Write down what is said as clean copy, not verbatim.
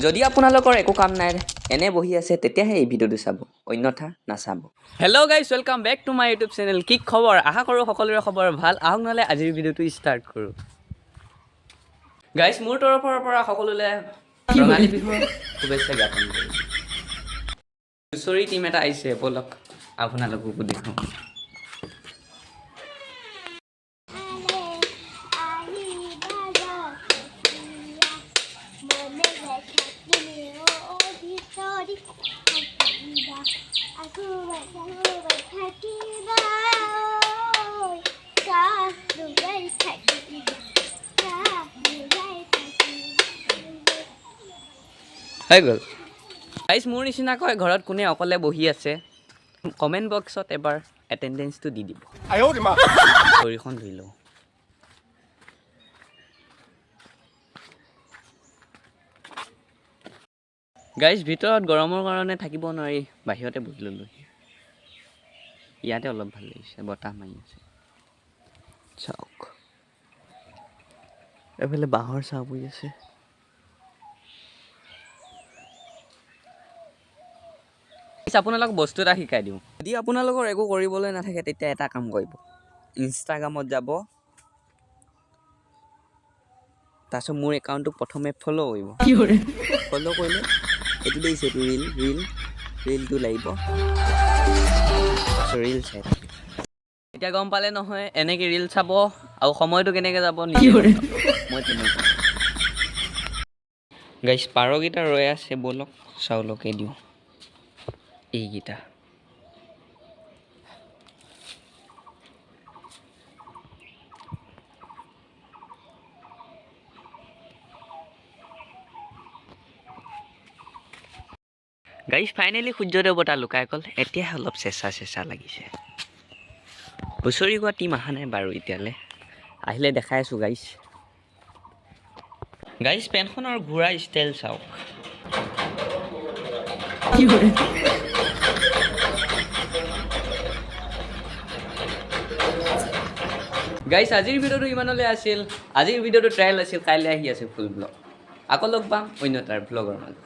যদি আপোনালোকৰ একো কাম নাই, এনে বহি আছে, তেতিয়াহে এই ভিডিঅ'টো চাব, অন্যথা নাচাব। Hello guys, welcome back to my YouTube channel. কি খবৰ? আশা কৰোঁ সকলোৰে খবৰ ভাল। আহক নহ'লে আজিৰ ভিডিঅ'টো ষ্টাৰ্ট কৰোঁ। গাইজ, মোৰ তৰফৰ পৰা সকলোলৈ ৰঙালী বিহুৰ শুভেচ্ছা জ্ঞাপন কৰিছোঁ। হুঁচৰি টীম এটা আহিছে, ব'লক আপোনালোককো দেখোঁ। আহিবা ৰখীয়া, মনে থাকিলে অভিতৰি থাকিবা, আগুৱাই আগুৱাই থাকিবা, ঐ গাই থাকিবা, গাই থাকিবা। হৈ গ'ল গাইজ। মোৰ নিচিনাকৈ ঘৰত কোনে অকলে বহি আছে, কমেণ্ট বক্সত এবাৰ এটেণ্ডেঞ্চটো দি দিব। 哎呦我的妈！ ভৰিখন ধুই লওঁ। গাইজ, ভিতৰত গৰমৰ কাৰণে থাকিব নোৱাৰি, বাহিৰতে বহি ল'লোহি। ইয়াতে অলপ ভাল লাগিছে, বতাহ মাৰি আছে। চাওক, এইফালে বাঁহৰ ছাঁ পৰি আছে। আপোনালোক বস্তু এটা শিকাই দিওঁ। যদি আপোনালোকৰ একো কৰিবলৈ নাথাকে, তেতিয়া এটা কাম কৰিব। ইনষ্টাগ্ৰামত যাব, তাৰপিছত মোৰ একাউণ্টটো প্ৰথমে ফ'ল' কৰিব। ফ'ল' কৰিলে এইটো দেখিছে, এইটো ৰিল ৰিল ৰিলটো লাগিব। তাৰপিছত ৰিল চাই থাকিব। এতিয়া গম পালে নহয়, এনেকৈ ৰিল চাব আৰু সময়টো কেনেকৈ যাব নিজে গম পাব। মই তেনেকুৱা। গাইছ, পাৰকেইটা ৰৈ আছে, ব'লক চাউলকে দিওঁ এইকেইটা। গাইছ, ফাইনেলি সূৰ্য দেৱতা লুকাই গ'ল। এতিয়া অলপ চেঁচা চেঁচা লাগিছে। হুঁচৰি গোৱা টীম অহা নাই বাৰু এতিয়ালৈ, আহিলে দেখাই আছোঁ গাইছ। গাইছ, পেনখনৰ ঘূৰা ষ্টাইল চাওক। গাইছ, আজিৰ ভিডিঅ'টো ইমানলৈ আছিল। আজিৰ ভিডিঅ'টো ট্ৰায়েল আছিল, কাইলৈ আহি আছে ফুল ব্লগ। আকৌ লগ পাম অন্য এটাৰ ব্লগৰ মাজত।